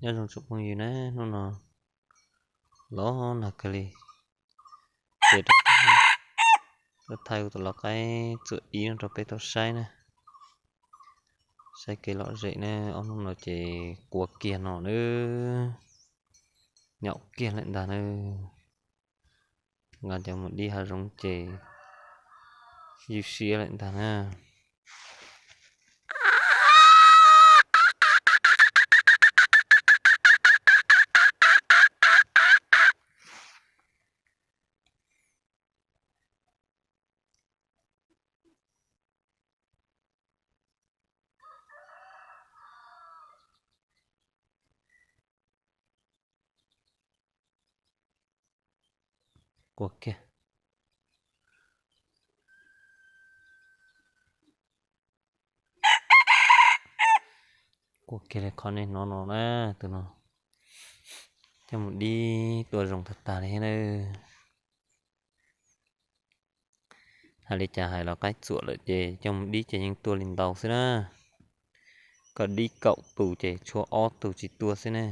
Nyob zoo tsoom phooj ywg na, hnub no los nag kawg li, ces rov thaij tus lau qaib txuam ib no rau peb tau saib na. Saib kev lom zem na, ob hnub no ces quav kiag no na, nyaum kiag lawm ntag na. Nqa cov mus dib hav zoov ces ywj siab lawm ntag na. Quav kiag, quav kiag li qhov nej hnov no na, tus no coj mus dib tua zoo tag tag li thiab na. Hais li cas hais los qaib txuam lawm ces coj mus dib ces yeej tua li ntau xwb na. Koj dib kaum tus ces tshuav ob tug tsis tua xwb ne.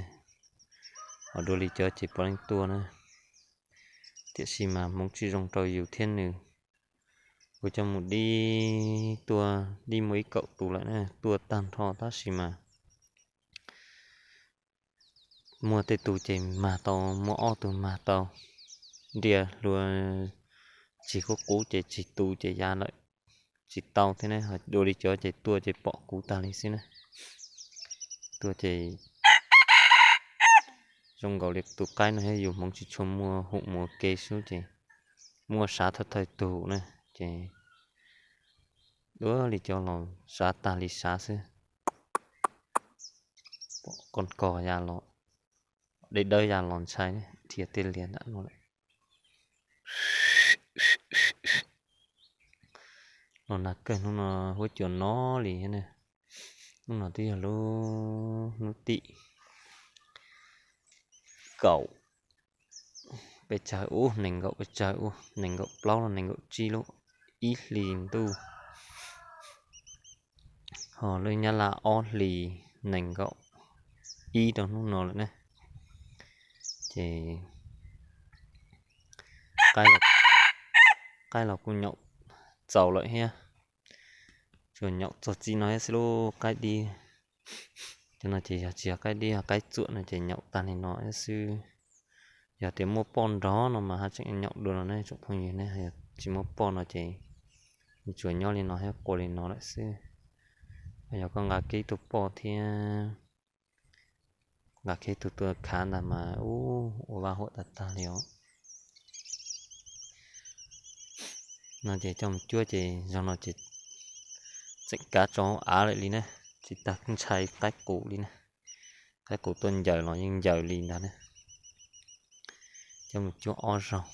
Ho dua li cov ces puav leej tua na. Tiam sis mas hmoov tsis zoo rau yus thiab nws. Kuv coj mus dib tua, dib muaj ib kaum tus lawm na, tua tag nrho tab sis mas muaj tej tus ces mag tau, muaj ob tug mag tau, nriaj hlua tsis qub qub ces tsis tu ces ya lawm, tsis tau thiab ne. Ho dua li cov ces tua ces pom kuv tag li xwb na. Tua ces zoo nkaus li tus qaib no thiab yus hmoov tsis tshua muaj hum mus ua ke xwb ces muaj sav thawj thawj tug na, ces dua li cov los sav tag li sav xwb. Pom koos kos ya los, dawb dawb ya los ntshai, dhia tej lias ntawm no lawm. Los nag kawg hnub no huab cua no li thiab na. Hnub no twb yog lub hnub tim kaum peb caug ub, nees nkaum peb caug ub, nees nkaum plaub los nees nkaum tsib lub ib hlis ntuj, ho lub Nyab Laj ob hlis nees nkaum ib rau hnub no lawm ne. Ces qaib los kuj nyaum txaus lawm thiab, tsuas nyaum txog txij no thiab xwb lauj qaib dib. Cov no ces yog tsis yog qaib dib, yog qaib txuam no ces nyaum tag li no thiab xwb. Yog tias muaj poj nrog no mas haj tseem nyaum dua no ne tsoom phooj ywg ne, yog tsis muaj poj no ces tsuas nyob li no thiab qua li no lawm xwb. Yog koj nqa kiag ib tug poj thiab nqa kiag ib tug tuaj khav ntag mas ua vaj huam tag tag li os. No ces coj mus cuab ces zaum no ces tseem kav tso av lawm li na, tsis tas ntshai qaib qus li na. Qaib qus tuaj ncaws los yeej ncaws li ntag na. Coj mus cuab ob zaug,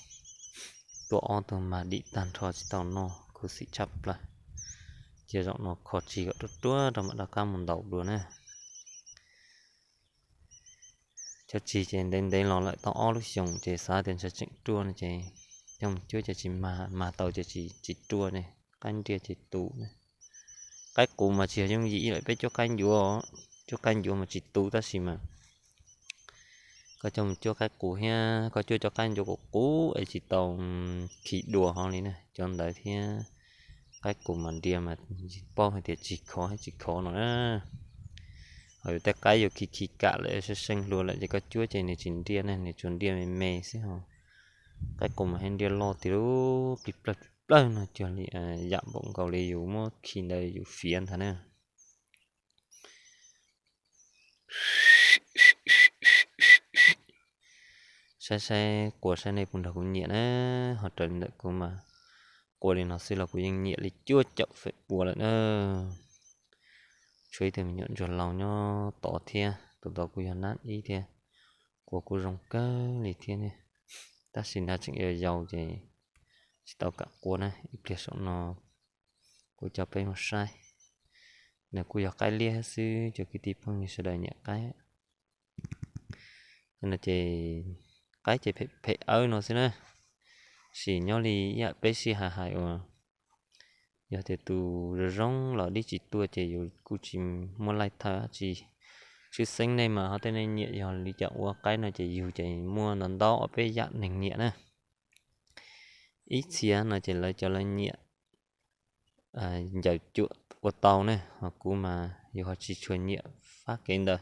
tua ob tug mas dim tag nrho tsis tau noj, khuv xim tshaj plaws. Cia zaum no kho tsis kom ruaj ruaj rau mam rov qab mus ntaus dua na. Cov tsis ces ntev ntev los lawm tau ob lub xyoos ces xav tias ntshe tseem ruaj no ces coj mus cuab ces tsis mag, mag tau ces tsis ruaj ne, qaib nriaj ces tus ne. Qaib qus mas tsis yog yooj yim ib lawm, peb cuab qaib ncuav, cuab qaib ncuav mas tsis tu tab sis mas koj coj mus cuab qaib qus thiab koj cuab cov qaib ncuav qus qus es tsis tau khi dua hov li na, cov ntawd thiab qaib qus mas nriaj mas paub hais tias tsis khov thiab tsis khov no na. Ho yus tej qaib yus khi khi kam lawm seej seej hlua lawm ces koj cuab ces nws tsis nriaj ne, nws tsuas nriaj me me xwb ho. Qaib qus mas thiaj nriaj loj tiag lub plig plawg plig plawg no cuag li yam npaum nkaus li yus muab khi ntawd yus fiav ntag na. Saib saib qua saib nej puas nrog kuv nyiam na, ho raws li ntawm kuv mas qua li no xwb los kuv yeej nyiam li cuaj caum feem pua lawm na. Tshuav ib tug me nyuam ntsuag laus nyob tod thiab, tus tod kuj yog nab ib thiab, qua kuj zoo kawg li thiab ne. Tab sis nrad tseem yau yau ces tsis tau kam qua na, ib pliag saum no kuv coj peb mus saib. Nws kuj yog qaib liab xwb, cov kwv tij phooj ywg sawv daws nyiam qaib no ces qaib ces phem phem awb no xwb na. Sim nyob li ib yam peb sij hawm hais uas yog tias tus zoo zoo los dib tsis tuaj ces yus kuj tsis muaj laij thawj dab tsi. Tshwj xeeb nej mas ho tej nej nyiam yog li cas ua qaib no ces yug ces muaj ntau ntau ob peb yam neeg nyiam na. Ib txhia no ces lawv cov lawv nyiam ncaws cuam ua tau ne, ho kuv mas yus ho tsis tshua nyiam fab kev ntawd.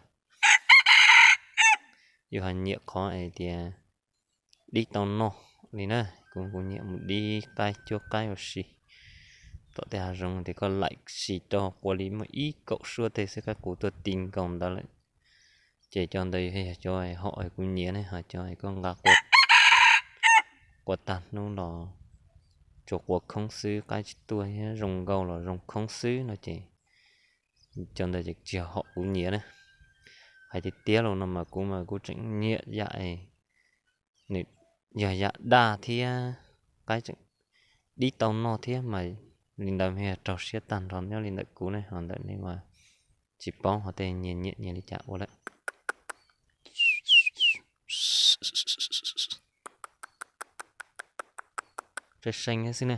Yus ho nyiam qhov hais tias dib tau noj li na, kuv kuv nyiam mus dib qaib cuab qaib ua si tom tej hav zoov tias koj laim sis rau quas li muaj ib kaum suab tej xwb qab kuv tuaj ti nkaus ntawd lawm. Ces cov ntawd yog cov hom kuv nyiam ne, ho cov koj nqa quas tag hnub los tsuas quas khoob xwb, qaib tsis tuaj thiab zoo nkauj los zoo khoob xwb no ces cov ntawd ces tsis yog hom kuv nyiam na. Hais tiag tiag los no mas kuv mas kuv tseem nyiam yam nws yog yam daj thiab qaib tseem dib tau noj thiab mas li ntawd mas yog raug siab tag nrho nyob li ntawm kuv ne, ho ntawm nej mas tsis paub ho tej nyias nyiam nyias li cas ua lawm. Seev xwb na.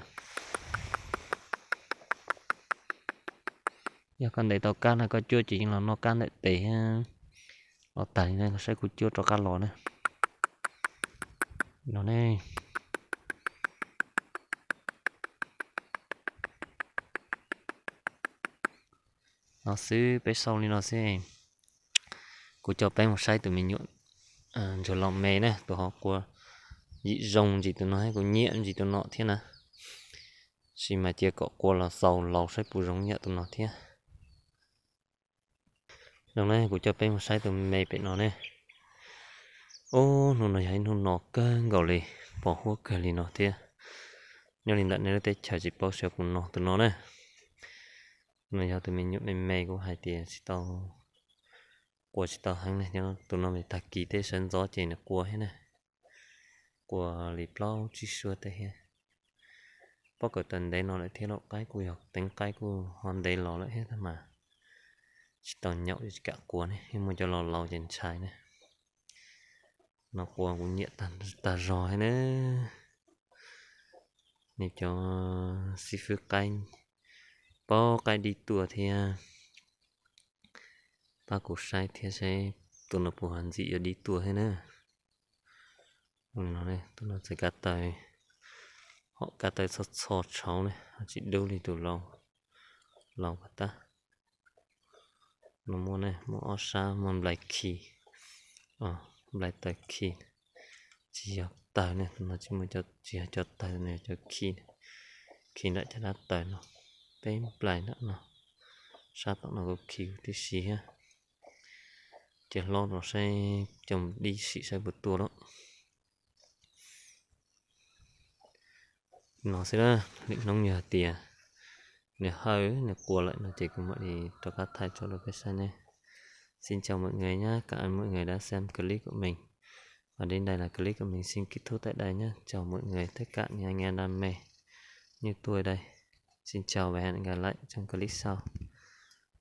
Yog koj ntes tau kab no koj cuab ces yeej los noj kab ntawm tes thiab. Los tag li no los saib kuv cuab rov qab los na. No ne. No xwb peb xauj li no xwb. Kuv coj peb mus saib tus me nyuam ntsuag laus me na, tus ho quas yim zoo ntsis tus no thiab, kuv nyiam ntsis tus no thiab na. Sis mas cia kom quas los xaus laus saib puas zoo yam tus no thiab. Zoo na, kuv coj peb mus saib tus me pem no ne. Ub, hnub no yog ib hnub no kawg nkaus li, pos huab kawg li no thiab. Nyob li ntawm nej lub teb chaws tsis paub xyov puas no tus no na. No yog tus me nyuam me me kuv hais tias tsis tau, quas tsis tau heev ne, tus no mas tag kis tej sawv ntxov ces nws quas thiab na. Quas li plaub tsib suab tej thiab. Pob kawm tawm ntev no lawm thiab lauj, qaib kuj yog teev qaib kuj ho ntev los lawm thiab tab mas tsis tau nyaum tsis kam quas ne, yeej muaj cov laus laus ces ntshai ne. No quas kuv nyiam tag zog thiab na. Nej cov xib fwb qaib, paub qaib dib tuaj thiab, pab kuv saib thiab saib tus no puas ntxim yuav dib tuaj thiab na. Tus no txawm kav taw, hom kav taw txho txho tshauv ne, ho tsis dub li tus laus pas tab. No muaj ne, muaj ob sab, muaj nplai khi, nplai taw khi, tsis yog taw ne, tus no tsis muaj, tsis yog cov taw, nws yog cov khi, khi nram caj dab taws no, peb nplai nram no, sab tom no kuj khi tib si thiab. Ces hlob rau saib coj mus dib sim saib puas tuaj lauj. No xwb na, lwm hnub yog tias nws hawj nws quas lawm no ces kuv mam li rov qab thaij tso rau peb saib ne. Xin chào mọi người nhé, cảm ơn mọi người đã xem clip của mình. Và đến đây là clip của mình xin kết thúc tại đây nhé. Chào mọi người, tất cả những anh em đam mê như tôi đây. Xin chào và hẹn gặp lại trong clip sau.